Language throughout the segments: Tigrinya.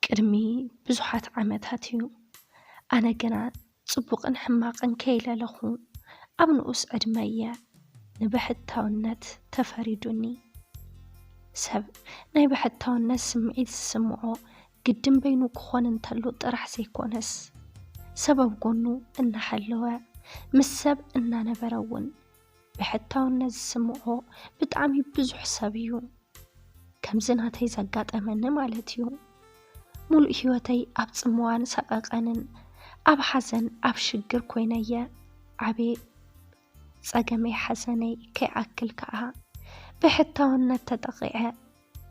ቅድሚ ብዙሓት ዓመታት እዩ። ኣነ ግና ጽቡቕን ሕማቕን ከይለለኹ ኣብ ንኡስ ዕድመ እየ ንብሕታውነት ተፈሪዱኒ። ሰብ ናይ ብሕታውነት ስምዒት ዝስምዖ ግድን በይኑ ክኾን እንተሎ ጥራሕ ዘይኮነስ፣ ሰብ ኣብ ጎኑ እናሃለወ፣ ምስ ሰብ እናነበረ እውን ብሕታውነት ዝስምዖ ብጣዕሚ ብዙሕ ሰብ እዩ። ከምዚ ናተይ ዘጋጠመኒ ማለት እዩ። ሙሉእ ህይወተይ ኣብ ጽምዋን ሰቐቐንን፣ ኣብ ሓዘን፣ ኣብ ሽግር ኮይነየ ዓብየ። ጸገመይ ሓዘነይ ከይኣክል ከኣ፣ ብሕታውነት ተጠቒዐ፣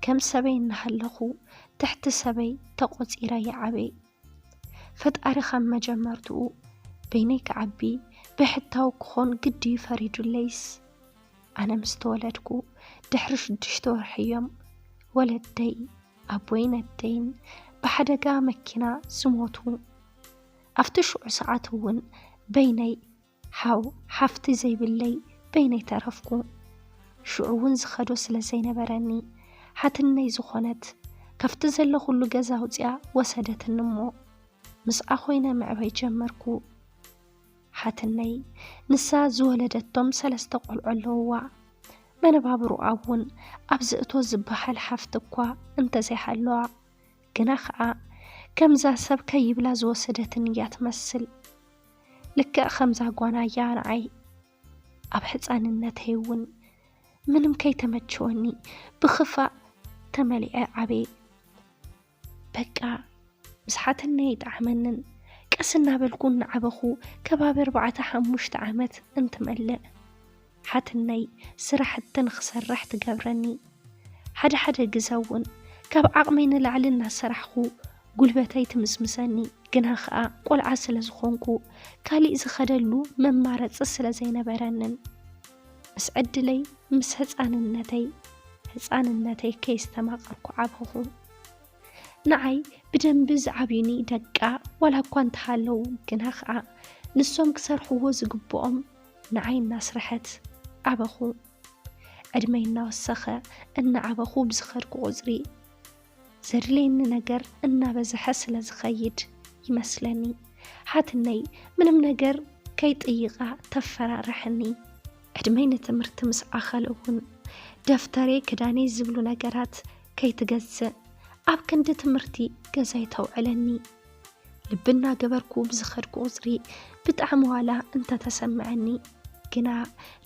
ከም ሰበይ እናሃለኹ፣ ትሕቲ ሰበይ ተቖጺረ ይዓብየ። ፈጣሪ ካብ መጀመርትኡ በይነይ ክዓቢ፣ ብሕታዊ ክኾን ግዲ እዩ ፈሪዱለይስ። ኣነ ምስ ተወለድኩ ድሕሪ ሽዱሽተ ወርሒ እዮም ወለደይ፣ ኣቦይን ኣደይን ብሓደጋ መኪና ዝሞቱ። ኣብቲ ሽዑ ሰዓት እውን በይነይ ሓው ሓፍቲ ዘይብለይ በይነይ ተረፍኩ። ሽዑ እውን ዝኸዶ ስለ ዘይነበረኒ፣ ሓትነይ ዝኾነት ካብቲ ዘለኹሉ ገዛ ኣውጺኣ ወሰደትኒ እሞ፣ ምስኣ ኮይነ ምዕባይ ጀመርኩ። ሓትነይ ንሳ ዝወለደቶም ሰለስተ ቆልዑ ኣለውዋ። መነባብሮኣ እውን ኣብዚ እቶ ዝበሃል ሃፍቲ እኳ እንተዘይሃለዋ፣ ግና ኸኣ ከምዛ ሰብ ከይብላ ዝወሰደትኒ እያ ትመስል። ልክዕ ከምዛ ጓና እያ ንዓይ። ኣብ ሕጻንነተይ እውን ምንም ከይተመቸወኒ ብኽፋእ ተመሊዐ ዓብየ። በቃ ምስ ሓትነይ ኣይጠዓመንን። ቀስ እናበልኩ እናዓበኹ ከባቢ ኣርባዕተ ሓሙሽተ ዓመት እንትመልእ፣ ሓትነይ ስራሕቲ ንኽሰርሕ ትገብረኒ። ሓደ ሓደ ግዘ እውን ካብ ዓቕመይ ንላዕሊ እናሰራሕኹ ጉልበተይ ትምዝምዘኒ። ግና ኸኣ ቆልዓ ስለ ዝኾንኩ ካሊእ ዝኸደሉ መማረፂ ስለ ዘይነበረንን ምስ ዕድለይ ምስ ህፃንነተይ ህፃንነተይ ከየስተማቐርኩ ዓበኹ። ንዓይ ብደንቢ ዝዓብዩኒ ደቃ ዋላ እኳ እንተሃለዉ፣ ግና ኸኣ ንሶም ክሰርሕዎ ዝግብኦም ንዓይ እናስርሐት ዓበኹ። ዕድመይ እናወሰኸ እናዓበኹ ብዝኸድኩ ቁፅሪ፣ ዘድልየኒ ነገር እናበዝሐ ስለ ዝኸይድ ይመስለኒ፣ ሓትነይ ምንም ነገር ከይጥይቓ ተፈራርሐኒ። ዕድመይ ንትምህርቲ ምስ ኣኸለ እውን፣ ደፍተረይ ክዳነይ ዝብሉ ነገራት ከይትገዝእ ኣብ ክንዲ ትምህርቲ ገዛይ ተውዕለኒ። ልቢ እናገበርኩ ብዝኸድኩ ቁፅሪ፣ ብጣዕሚ ዋላ እንተተሰምዐኒ፣ ግና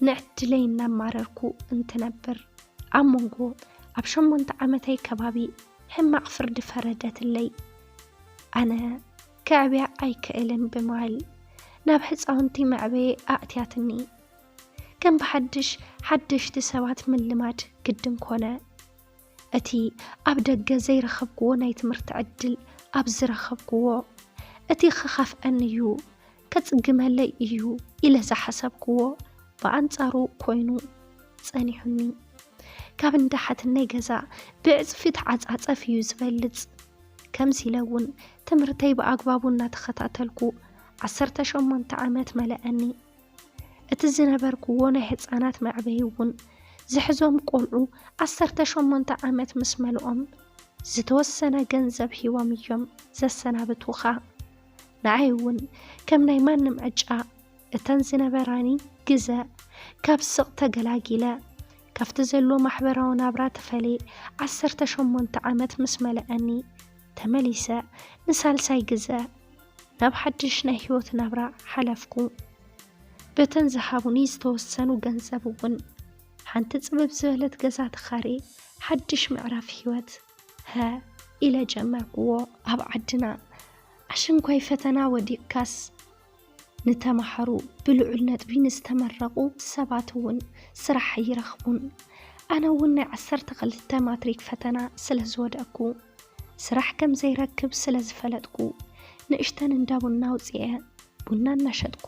ንዕድለይ እናማረርኩ እንትነብር፣ ኣብ መንጎ ኣብ ሸሞንተ ዓመተይ ከባቢ ሕማቕ ፍርዲ ፈረደትለይ። ኣነ ከዕብያ ኣይክእልን ብምባል ናብ ህፃውንቲ መዕበዪ ኣእትያትኒ። ከም ብሓድሽ ሓደሽቲ ሰባት ምልማድ ግድን ኮነ። እቲ ኣብ ደገ ዘይረኸብክዎ ናይ ትምህርቲ ዕድል ኣብ ዝረኸብክዎ፣ እቲ ክኸፍአኒ እዩ፣ ከጽግመለይ እዩ ኢለ ዝሓሰብክዎ ብኣንጻሩ ኮይኑ ጸኒሑኒ። ካብ እንዳ ሓትነይ ገዛ ብዕጽፊ ተዓጻጸፍ እዩ ዝበልጽ። ከምዚ ኢለ እውን ትምህርተይ ብኣግባቡ እናተኸታተልኩ ዓሰርተ ሸሞንተ ዓመት መለኣኒ። እቲ ዝነበርክዎ ናይ ህጻናት መዕበዪ እውን ዝሕዞም ቆልዑ ዓሰርተ ሸሞንተ ዓመት ምስ መልኦም ዝተወሰነ ገንዘብ ሂቦም እዮም ዘሰናብቱኻ። ንዓይ እውን ከም ናይ ማንም ዕጫ እተን ዝነበራኒ ግዘ ካብ ስቕ ተገላጊለ፣ ካብቲ ዘሎ ማሕበራዊ ናብራ ተፈልየ ዓሰርተ ሸሞንተ ዓመት ምስ መለኣኒ ተመሊሰ ንሳልሳይ ግዘ ናብ ሓድሽ ናይ ህይወት ናብራ ሓለፍኩ። በተን ዝሃቡኒ ዝተወሰኑ ገንዘብ እውን ሓንቲ ጽብብ ዝበለት ገዛ ተኻርየ ሓድሽ ምዕራፍ ህይወት ሀ ኢለ ጀመርክዎ። ኣብ ዓድና ኣሽንኳይ ፈተና ወዲቕካስ ንተምሃሮ ብልዑል ነጥቢ ንዝተመረቑ ሰባት እውን ስራሕ ኣይረኽቡን። ኣነ እውን ናይ ዓሰርተ ክልተ ማትሪክ ፈተና ስለ ዝወደቕኩ ስራሕ ከም ዘይረክብ ስለ ዝፈለጥኩ ንእሽተን እንዳ ቡና ኣውፂኤ ቡና እናሸጥኩ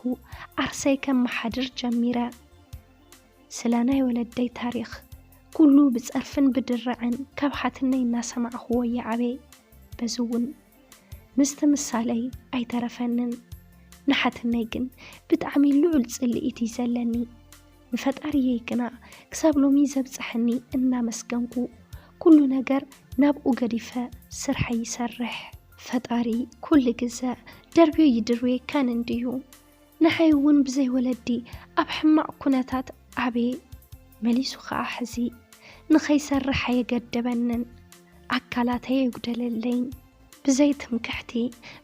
ዓርሰይ ከመሓድር ጀሚረ። ስለ ናይ ወለደይ ታሪኽ ኩሉ ብጸርፍን ብድርዕን ካብ ሓትነይ እናሰማዕኽዎ ይዓበየ። በዚ እውን ምስቲ ምሳለይ ኣይተረፈንን። ንሓትነይ ግን ብጣዕሚ ልዑል ጽልኢት እዩ ዘለኒ። ንፈጣሪየይ ግና ክሳብ ሎሚ ዘብጽሐኒ እናመስገንኩ፣ ኩሉ ነገር ናብኡ ገዲፈ ስርሐይ ይሰርሕ። ፈጣሪ ኩሉ ግዘ ደርብዮ ይድርብየካን እንድዩ። ንዓይ እውን ብዘይ ወለዲ ኣብ ሕማቕ ኩነታት ዓብየ። መሊሱ ኸዓ ሕዚ ንኸይሰርሕ ኣየገደበንን፣ ኣካላተይ ኣየጉደለለይን። ብዘይ ትምክሕቲ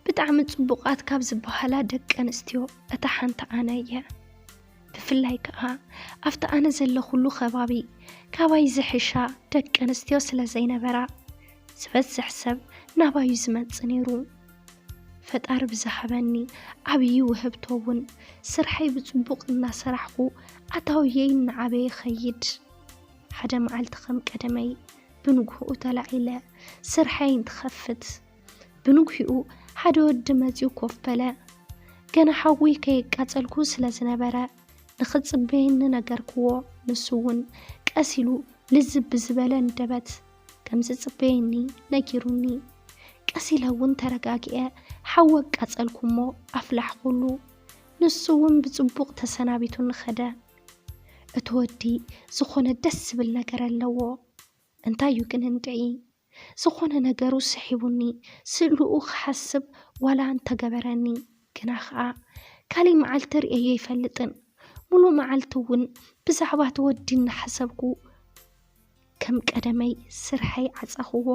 ብጣዕሚ ጽቡቓት ካብ ዝበሃላ ደቂ ኣንስትዮ እታ ሓንቲ ኣነ እየ። ብፍላይ ከኣ ኣብቲ ኣነ ዘለኹሉ ከባቢ ካባይ ዝሕሻ ደቂ ኣንስትዮ ስለ ዘይነበራ፣ ዝበዝሕ ሰብ ናባዩ ዝመጽእ ነይሩ። ፈጣሪ ብዝሃበኒ ዓብዪ ውህብቶ እውን ስርሐይ ብጽቡቕ እናሰራሕኹ ኣታውየይ እናዓበየ ይኸይድ። ሓደ መዓልቲ ከም ቀደመይ ብንግህኡ ተላዒለ ስርሐይ እንትኸፍት፣ ብንግህኡ ሓደ ወዲ መጺኡ ኮፍ በለ። ገና ሓዊ ከየቃጸልኩ ስለ ዝነበረ ንኽጽበየኒ ነገርክዎ። ንሱ እውን ቀስ ኢሉ ልዝብ ብዝበለ ኣንደበት ከም ዝጽበየኒ ነጊሩኒ። ቀስ ኢለ እውን ተረጋጊኤ ሓዊ ኣቃጸልኩ እሞ ኣፍላሕኹሉ። ንሱ እውን ብጽቡቕ ተሰናቢቱኒ ኸደ። እቲ ወዲ ዝኾነ ደስ ዝብል ነገር ኣለዎ። እንታይ እዩ ግን እንድዒ? ዝኾነ ነገሩ ስሒቡኒ፣ ስእልኡ ክሓስብ ዋላ እንተገበረኒ፣ ግና ኸኣ ካሊእ መዓልቲ ርእየዮ ኣይፈልጥን። ሙሉእ መዓልቲ እውን ብዛዕባ እቲ ወዲ እናሓሰብኩ ከም ቀደመይ ስርሐይ ዓጸኽዎ።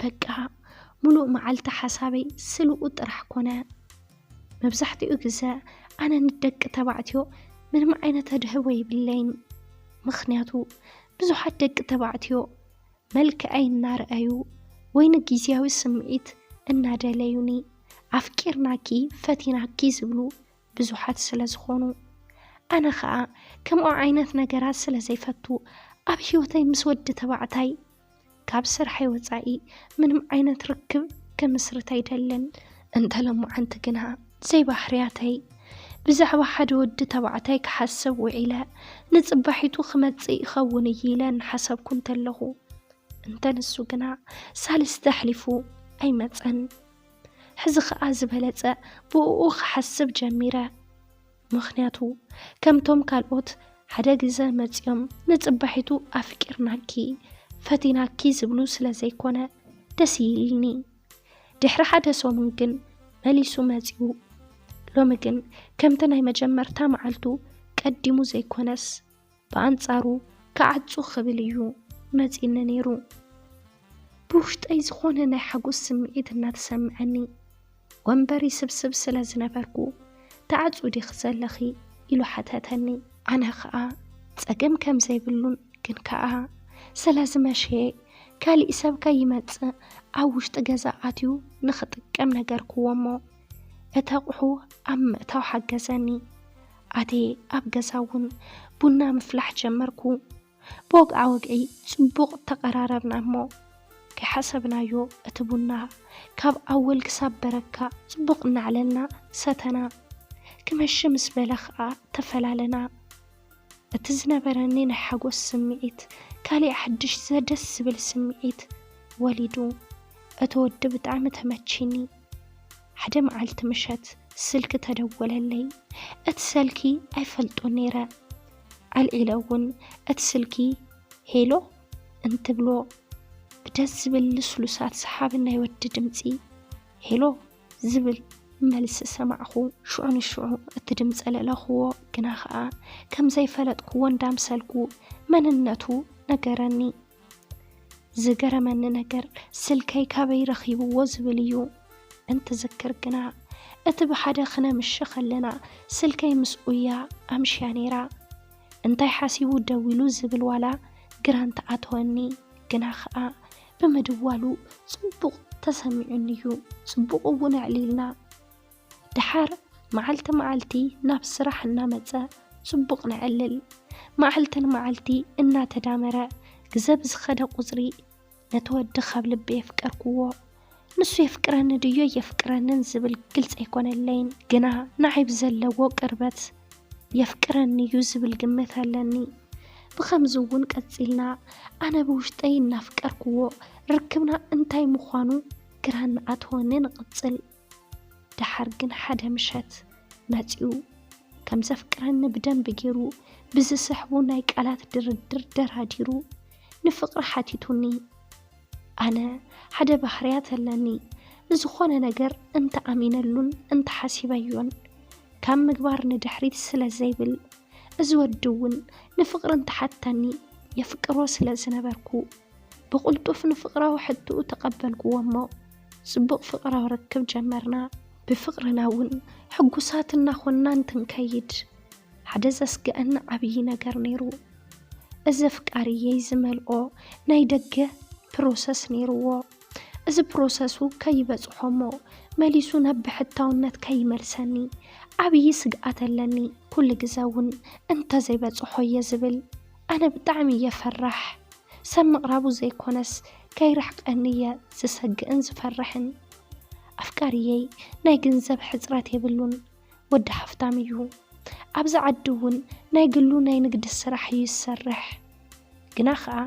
በቃ ሙሉእ መዓልቲ ሓሳበይ ስልኡ ጥራሕ ኮነ። መብዛሕትኡ ግዘ ኣነ ንደቂ ተባዕትዮ ምንም ዓይነት ኣድህቦ የብለይን። ምኽንያቱ ብዙሓት ደቂ ተባዕትዮ መልክዐይ እናረኣዩ ወይ ንግዝያዊ ስምዒት እናደለዩኒ ኣፍቂርናኪ፣ ፈቲናኪ ዝብሉ ብዙሓት ስለ ዝኾኑ፣ ኣነ ኸኣ ከምኡ ዓይነት ነገራት ስለ ዘይፈቱ ኣብ ህይወተይ ምስ ወዲ ተባዕታይ ካብ ስርሐይ ወጻኢ ምንም ዓይነት ርክብ ክምስርት ኣይደልን። እንተ ሎማዓንቲ ግና ዘይባህርያተይ ብዛዕባ ሓደ ወዲ ተባዕታይ ክሓስብ ውዒለ፣ ንጽባሒቱ ክመጽእ ይኸውን እዩ ኢለ እናሓሰብኩ እንተለኹ፣ እንተ ንሱ ግና ሳልስቲ ኣሕሊፉ ኣይመጸን። ሕዚ ኸኣ ዝበለጸ ብእኡ ክሓስብ ጀሚረ። ምኽንያቱ ከምቶም ካልኦት ሓደ ግዘ መጺኦም ንጽባሒቱ ኣፍቂርናኪ፣ ፈቲናኪ ዝብሉ ስለ ዘይኮነ ደስ ይልኒ። ድሕሪ ሓደ ሰሙን ግን መሊሱ መጺኡ። ሎሚ ግን ከምቲ ናይ መጀመርታ መዓልቱ ቀዲሙ ዘይኮነስ፣ ብኣንጻሩ ክዓጹ ክብል እዩ መጺኒ ነይሩ። ብውሽጠይ ዝኾነ ናይ ሓጎስ ስምዒት እናተሰምዐኒ፣ ወንበሪ ስብስብ ስለ ዝነበርኩ፣ "ትዓጹ ዲኺ ዘለኺ?" ኢሉ ሓተተኒ። ኣነ ኸኣ ጸገም ከም ዘይብሉን ግን ከኣ ስለ ዝመሸየ ካሊእ ሰብ ከይመጽእ ኣብ ውሽጢ ገዛ ኣትዩ ንኽጥቀም ነገርክዎ እሞ፣ እቲ ኣቑሑ ኣብ ምእታው ሓገዘኒ። ኣትየ ኣብ ገዛ እውን ቡና ምፍላሕ ጀመርኩ። ብወግዓ ወግዒ ጽቡቕ ተቐራረብና እሞ፣ ከይሓሰብናዮ እቲ ቡና ካብ ኣወል ክሳብ በረካ ጽቡቕ እናዕለልና ሰተና። ክመሺ ምስ በለ ኸኣ ተፈላለና። እቲ ዝነበረኒ ናይ ሓጎስ ስምዒት ካሊእ ሓድሽ ዘደስ ዝብል ስምዒት ወሊዱ። እቲ ወዲ ብጣዕሚ ተመቺኒ። ሓደ መዓልቲ ምሸት ስልኪ ተደወለለይ። እቲ ሰልኪ ኣይፈልጦን ነይረ። ኣልዒለ እውን እቲ ስልኪ "ሄሎ" እንትብሎ ብደስ ዝብል ልስሉሳት ሰሓቢ ናይ ወዲ ድምጺ "ሄሎ" ዝብል መልሲ ሰማዕኹ። ሽዑ ንሽዑ እቲ ድምጺ ኣለለኽዎ፣ ግና ኸኣ ከም ዘይፈለጥክዎ እንዳምሰልኩ መንነቱ ነገረኒ። ዝገረመኒ ነገር ስልከይ ካበይ ረኺብዎ ዝብል እዩ። እንትዝክር ግና እቲ ብሓደ ክነምሺ ከለና ስልከይ ምስኡያ ኣምሽያ ነይራ። እንታይ ሓሲቡ ደዊሉ ዝብል ዋላ ግራ እንተኣተወኒ፣ ግና ኸኣ ብምድዋሉ ጽቡቕ ተሰሚዑኒ እዩ። ጽቡቕ እውን ኣዕሊልና። ደሓር መዓልቲ መዓልቲ ናብ ስራሕ እናመጸ ጽቡቕ ነዕልል። መዓልቲ ንመዓልቲ እናተዳመረ ግዘ ብዝኸደ ቁጽሪ ነቲ ወዲ ካብ ልቢ የፍቀርክዎ። ንሱ የፍቅረኒ ድዩ ኣየፍቅረንን ዝብል ግልጺ ኣይኮነለይን፣ ግና ንዓይ ብዘለዎ ቅርበት የፍቅረኒ እዩ ዝብል ግምት ኣለኒ። ብኸምዚ እውን ቀጺልና ኣነ ብውሽጠይ እናፍቀርክዎ ርክብና እንታይ ምዃኑ ግራ እናኣተወኒ ንቕጽል። ደሓር ግን ሓደ ምሸት መጺኡ ከም ዘፍቅረኒ ብደንቢ ገይሩ ብዝስሕቡ ናይ ቃላት ድርድር ደራዲሩ ንፍቕሪ ሓቲቱኒ። ኣነ ሓደ ባህርያት ኣለኒ፣ ንዝኾነ ነገር እንተኣሚነሉን እንተሓሲበዮን ካብ ምግባር ንድሕሪት ስለ ዘይብል። እዚ ወዲ እውን ንፍቕሪ እንተሓተኒ የፍቅሮ ስለ ዝነበርኩ፣ ብቕልጡፍ ንፍቕራዊ ሕትኡ ተቐበልክዎ እሞ፣ ጽቡቕ ፍቕራዊ ርክብ ጀመርና። ብፍቕርና እውን ሕጉሳት እናኾንና እንትንከይድ፣ ሓደ ዘስግአኒ ዓብዪ ነገር ነይሩ። እዚ ኣፍቃሪየይ ዝመልኦ ናይ ደገ ፕሮሰስ ነይርዎ። እዚ ፕሮሰሱ ከይበጽሖ እሞ፣ መሊሱ ናብ ብሕታውነት ከይመልሰኒ ዓብዪ ስግኣት ኣለኒ። ኩሉ ግዘ እውን እንተዘይበጽሖ እየ ዝብል። ኣነ ብጣዕሚ እየ ፈራሕ። ሰብ ምቕራቡ ዘይኮነስ ከይርሕቀኒ እየ ዝሰግእን ዝፈርሕን። ኣፍቃሪየይ ናይ ገንዘብ ሕጽረት የብሉን። ወዲ ሃፍታም እዩ። ኣብዚ ዓዲ እውን ናይ ግሉ ናይ ንግዲ ስራሕ እዩ ዝሰርሕ። ግና ኸኣ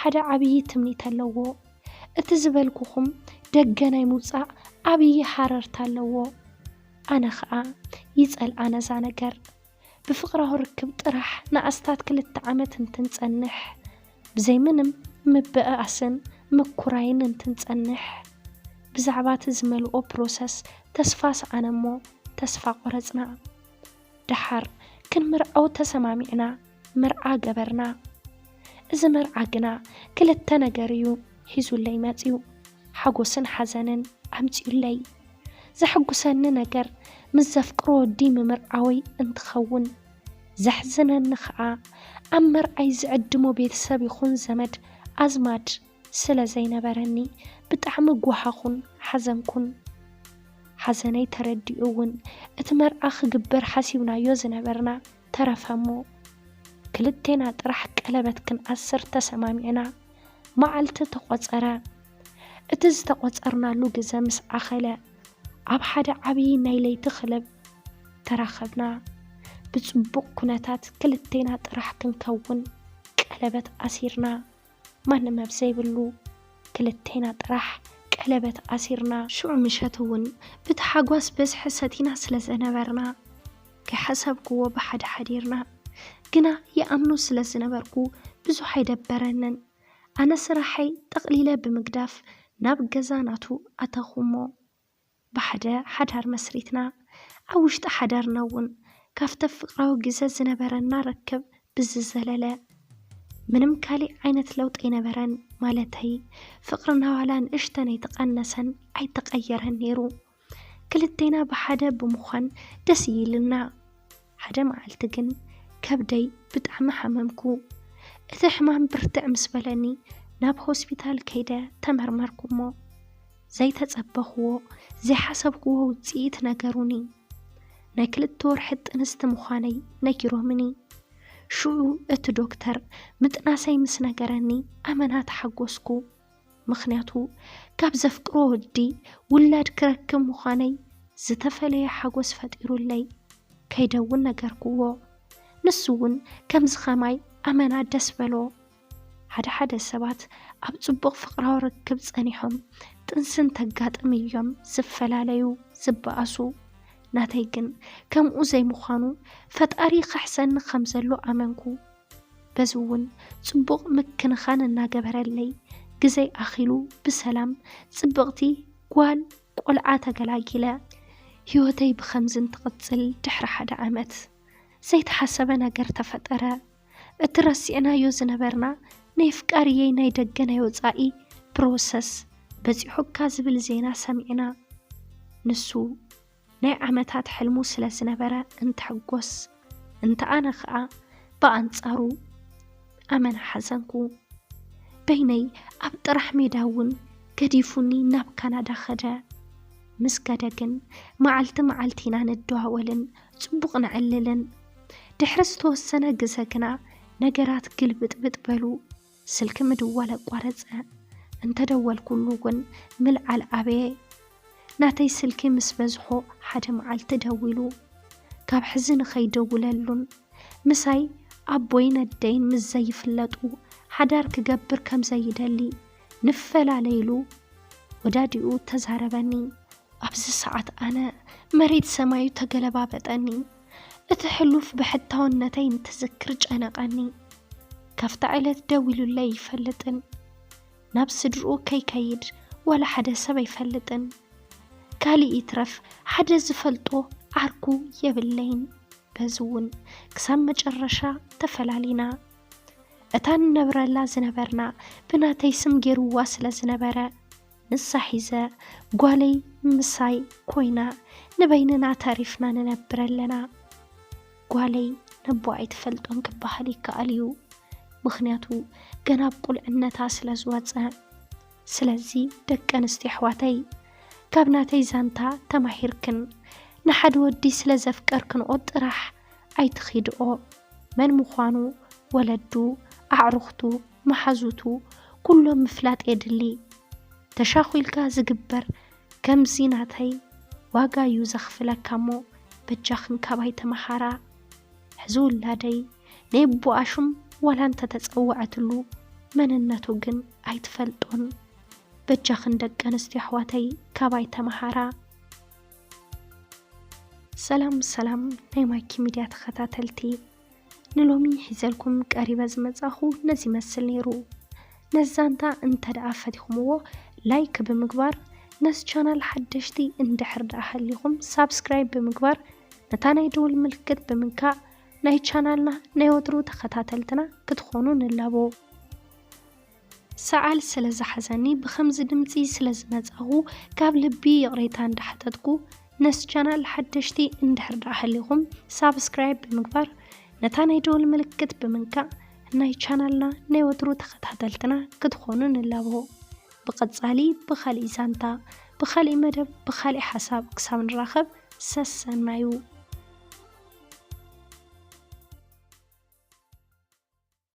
ሓደ ዓብዪ ትምኒት ኣለዎ። እቲ ዝበልኩኹም ደገ ናይ ምውጻእ ዓብዪ ሃረርታ ኣለዎ። ኣነ ኸኣ ይጸልኣ ነዛ ነገር። ብፍቕራዊ ርክብ ጥራሕ ንኣስታት ክልተ ዓመት እንትንጸንሕ፣ ብዘይ ምንም ምብእኣስን ምኩራይን እንትንጸንሕ፣ ብዛዕባ እቲ ዝመልኦ ፕሮሰስ ተስፋ ሰኣነ እሞ ተስፋ ቆረጽና። ደሓር ክንምርዓው ተሰማሚዕና፣ መርዓ ገበርና። እዚ መርዓ ግና ክልተ ነገር እዩ ሒዙለይ መጺኡ፣ ሓጎስን ሓዘንን ኣምጺኡለይ። ዘሐጉሰኒ ነገር ምስ ዘፍቅሮ ወዲ ምምርዓወይ እንትኸውን፣ ዘሕዝነኒ ኸኣ ኣብ መርዓይ ዝዕድሞ ቤተሰብ ይኹን ዘመድ ኣዝማድ ስለ ዘይነበረኒ ብጣዕሚ ጓሃኹን ሓዘንኩን። ሓዘነይ ተረዲኡ እውን እቲ መርዓ ክግበር ሓሲብናዮ ዝነበርና ተረፈ እሞ፣ ክልቴና ጥራሕ ቀለበት ክንኣስር ተሰማሚዕና። መዓልቲ ተቖጸረ። እቲ ዝተቖጸርናሉ ግዘ ምስ ኣኸለ፣ ኣብ ሓደ ዓብዪ ናይ ለይቲ ክለብ ተራኸብና። ብጽቡቕ ኩነታት ክልቴና ጥራሕ ክንከውን ቀለበት ኣሲርና። ማንም ኣብ ዘይብሉ ክልቴና ጥራሕ ቀለበት ኣሲርና። ሽዑ ምሸት እውን ብቲ ሓጓስ በዝሒ ሰቲና ስለ ዝነበርና፣ ከይሓሰብክዎ ብሓደ ሓዲርና። ግና ይኣምኖ ስለ ዝነበርኩ ብዙሕ ኣይደበረንን። ኣነ ስራሐይ ጠቕሊለ ብምግዳፍ ናብ ገዛ ናቱ ኣተኹ እሞ፣ ብሓደ ሓዳር መስሪትና። ኣብ ውሽጢ ሓዳርና እውን ካብቲ ፍቕራዊ ግዘ ዝነበረና ርክብ ብዝዘለለ ምንም ካሊእ ዓይነት ለውጢ ኣይነበረን። ማለተይ፣ ፍቕርና ዋላ ንእሽተን ኣይተቐነሰን ኣይተቐየረን ነይሩ። ክልቴና ብሓደ ብምዃን ደስ ይልና። ሓደ መዓልቲ ግን ከብደይ ብጣዕሚ ሓመምኩ። እቲ ሕማም ብርትዕ ምስ በለኒ፣ ናብ ሆስፒታል ከይደ ተመርመርኩ እሞ፣ ዘይተጸበኽዎ፣ ዘይሓሰብክዎ ውጽኢት ነገሩኒ። ናይ ክልተ ወርሒ ጥንስቲ ምዃነይ ነጊሮምኒ። ሽዑ እቲ ዶክተር ምጥናሰይ ምስ ነገረኒ፣ ኣመና ተሓጎስኩ። ምኽንያቱ፣ ካብ ዘፍቅሮ ወዲ ውላድ ክረክብ ምዃነይ ዝተፈለየ ሓጎስ ፈጢሩለይ። ከይደ እውን ነገርክዎ። ንሱ እውን ከምዚ ኸማይ ኣመና ደስ በሎ። ሓደ ሓደ ሰባት ኣብ ጽቡቕ ፍቕራዊ ርክብ ጸኒሖም ጥንሲ እንተጋጥም እዮም ዝፈላለዩ፣ ዝበኣሱ። ናተይ ግን ከምኡ ዘይምዃኑ፣ ፈጣሪ ከሕሰኒ ከም ዘሎ ኣመንኩ። በዚ እውን ጽቡቕ ምክንኻን እናገበረለይ፣ ግዘይ ኣኺሉ ብሰላም ጽብቕቲ ጓል ቆልዓ ተገላጊለ። ህይወተይ ብኸምዚ እንትቕጽል ድሕሪ ሓደ ዓመት ዘይተሓሰበ ነገር ተፈጠረ። እቲ ረሲዕናዮ ዝነበርና ናይ ኣፍቃሪየይ ናይ ደገ ናይ ወጻኢ ፕሮሰስ በጺሑካ ዝብል ዜና ሰሚዕና። ንሱ ናይ ዓመታት ሕልሙ ስለ ዝነበረ እንትሕጎስ፣ እንተ ኣነ ኸኣ ብኣንጻሩ ኣመና ሓዘንኩ። በይነይ ኣብ ጥራሕ ሜዳ እውን ገዲፉኒ ናብ ካናዳ ኸደ። ምስ ከደ ግን መዓልቲ መዓልቲ ኢና ንደዋወልን ጽቡቕ ነዕልልን። ድሕሪ ዝተወሰነ ግዘ ግና ነገራት ግልብጥብጥ በሉ። ስልኪ ምድዋል ኣቋረጸ። እንተደወልኩሉ እውን ምልዓል ኣበየ። ናተይ ስልኪ ምስ በዝሖ ሓደ መዓልቲ ደዊሉ። ካብ ሕዚ ንኸይደውለሉን ምሳይ ኣቦይን ኣደይን ምስ ዘይፍለጡ ሓዳር ክገብር ከም ዘይደሊ ንፈላለ ኢሉ ወዳዲኡ ተዛረበኒ። ኣብዚ ሰዓት ኣነ መሬት ሰማዩ ተገለባበጠኒ። እቲ ሕሉፍ ብሕታውነተይ እንትዝክር ጨነቐኒ። ካብታ ዕለት ደዊሉለይ ኣይፈልጥን። ናብ ስድርኡ ከይከይድ ዋላ ሓደ ሰብ ኣይፈልጥን። ካልእ ይትረፍ ሓደ ዝፈልጦ ዓርኩ የብለይን። በዚ እውን ክሳብ መጨረሻ ተፈላሊና። እታ ንነብረላ ዝነበርና ብናተይ ስም ገይርዋ ስለ ዝነበረ፣ ንሳ ሒዘ ጓለይ ምሳይ ኮይና ንበይንና ተሪፍና ንነብር ኣለና። ጓለይ ነቦ ኣይትፈልጦን ክበሃል ይከኣል እዩ። ምኽንያቱ ገና ኣብ ቁልዕነታ ስለ ዝወፀ። ስለዚ ደቂ ኣንስትዮ ኣሕዋተይ፣ ካብ ናተይ ዛንታ ተማሂርክን ንሓደ ወዲ ስለ ዘፍቀርክንኦ ጥራሕ ኣይትኺድኦ። መን ምዃኑ፣ ወለዱ፣ ኣዕሩኽቱ፣ መሓዙቱ፣ ኩሎም ምፍላጥ የድሊ። ተሻኺልካ ዝግበር ከምዚ ናተይ ዋጋ እዩ ዘኽፍለካ እሞ በጃኽን ካባይ ተመሃራ። ሕዚ ውላደይ ናይ ኣቦኣ ሽም ዋላ እንተተጸወዐትሉ መንነቱ ግን ኣይትፈልጦን። በጃኽን ደቂ ኣንስትዮ ኣሕዋተይ ካባይ ተመሃራ። ሰላም ሰላም ናይ ማኪ ሚድያ ተኸታተልቲ፣ ንሎሚ ሒዘልኩም ቀሪበ ዝመጻኹ ነዚ ይመስል ነይሩ። ነዚ ዛንታ እንተ ደኣ ፈቲኹምዎ ላይክ ብምግባር፣ ነዚ ቻናል ሓደሽቲ እንድሕር ደኣ ሃሊኹም ሳብስክራይብ ብምግባር፣ ነታ ናይ ደወል ምልክት ብምንካእ ናይ ቻናልና ናይ ወትሩ ተኸታተልትና ክትኾኑ ንላቦ። ሰዓል ስለ ዝሓዘኒ ብኸምዚ ድምጺ ስለ ዝመጻኹ ካብ ልቢ ይቕሬታ እንዳሓተትኩ፣ ነዚ ቻናል ሓደሽቲ እንድሕር ደኣ ሃሊኹም ሳብስክራይብ ብምግባር፣ ነታ ናይ ደወል ምልክት ብምንካእ ናይ ቻናልና ናይ ወትሩ ተኸታተልትና ክትኾኑ ንላቦ። ብቐጻሊ ብኻልእ ዛንታ፣ ብኻልእ መደብ፣ ብኻልእ ሓሳብ ክሳብ ንራኸብ ሰሰናዩ።